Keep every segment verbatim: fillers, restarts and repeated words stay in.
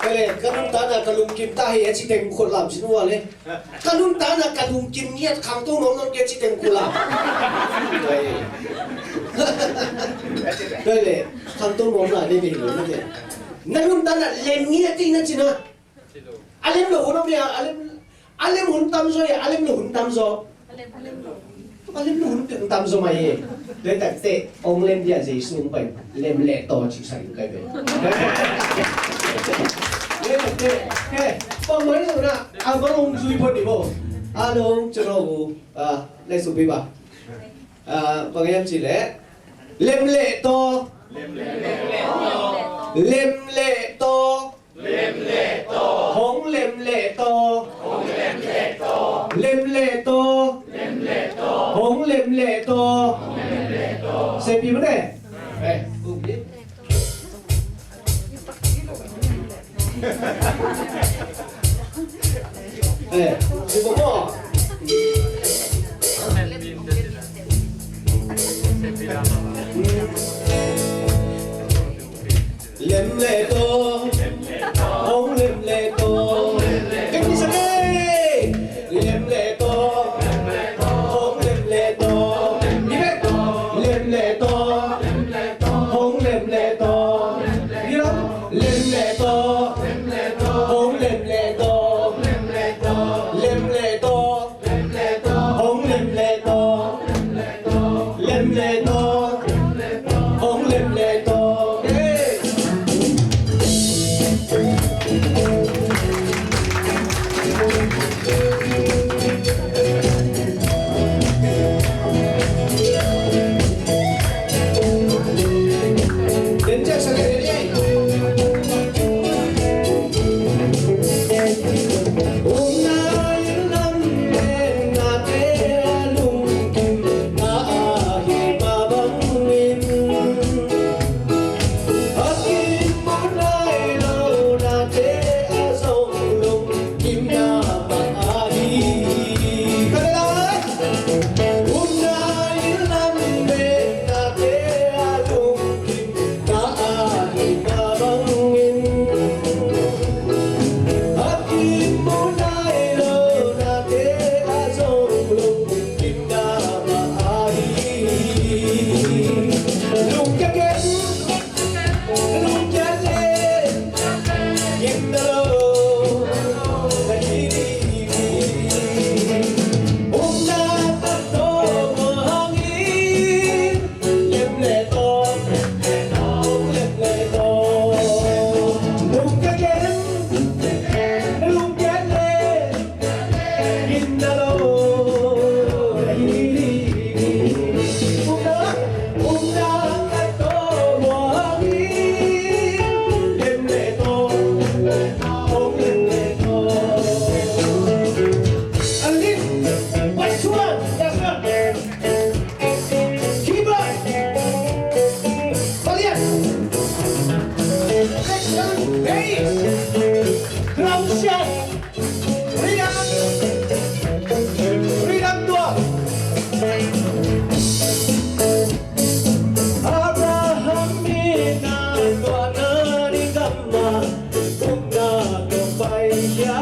Ka le, ka nuntakna ka lungkim ta hi a ci teng khut lam sin ua le. Ka nuntakna ka lungkim ngiat khangto nuam nuam kei ci teng khut lam. Ka le, khangto nuam na de de lo na de. Na nuntakna lem ngiat ti na ci na. A lem lo hun om ya, a lem, a lem hun tam zaw ya, a lem lo hun tam zaw. A lem lo hun tam zaw mai e. Doi tak te, ong lem dia Jesu ong pai, lem le to ci sa in kai be. Doi tak te, he, pang mai lo na, a bang ong zui pon di bo. A dong, cero, a, le su bi ba. A, bang yam ci le, lem le to. Lem le to. Hong lem leh tawh. Lem leh tawh. Hong lem leh tawh. Sepi mah ne. Eh, eh, sepi mah. Lem leh tawh, hong lem leh tawh. Kei mi sa kei. Lem leh tawh, hong lem leh tawh. Ni bek. Lem leh tawh, hong lem leh tawh. Ni lam. Lem leh tawh, hong lem leh tawh. Lem leh tawh, hong lem leh tawh. Lem leh tawh, hong lem leh tawh. Hey! Abraham in a tuahna ding gamah upna tawh pai khia.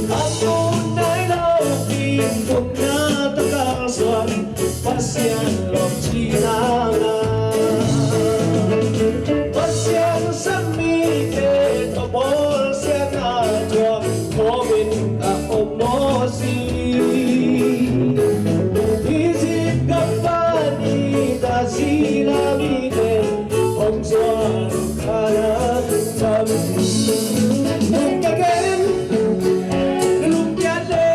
A mu nai lo in upna tawh kalsuan. Pasian lawm cihna ngah. Pasian sang mite tawh bawlsiatna thuak khawmin a om Moses. Egypt gam panin Israel mite hong zuan Kanaan gam. Nung ka gen, nung ka gen le.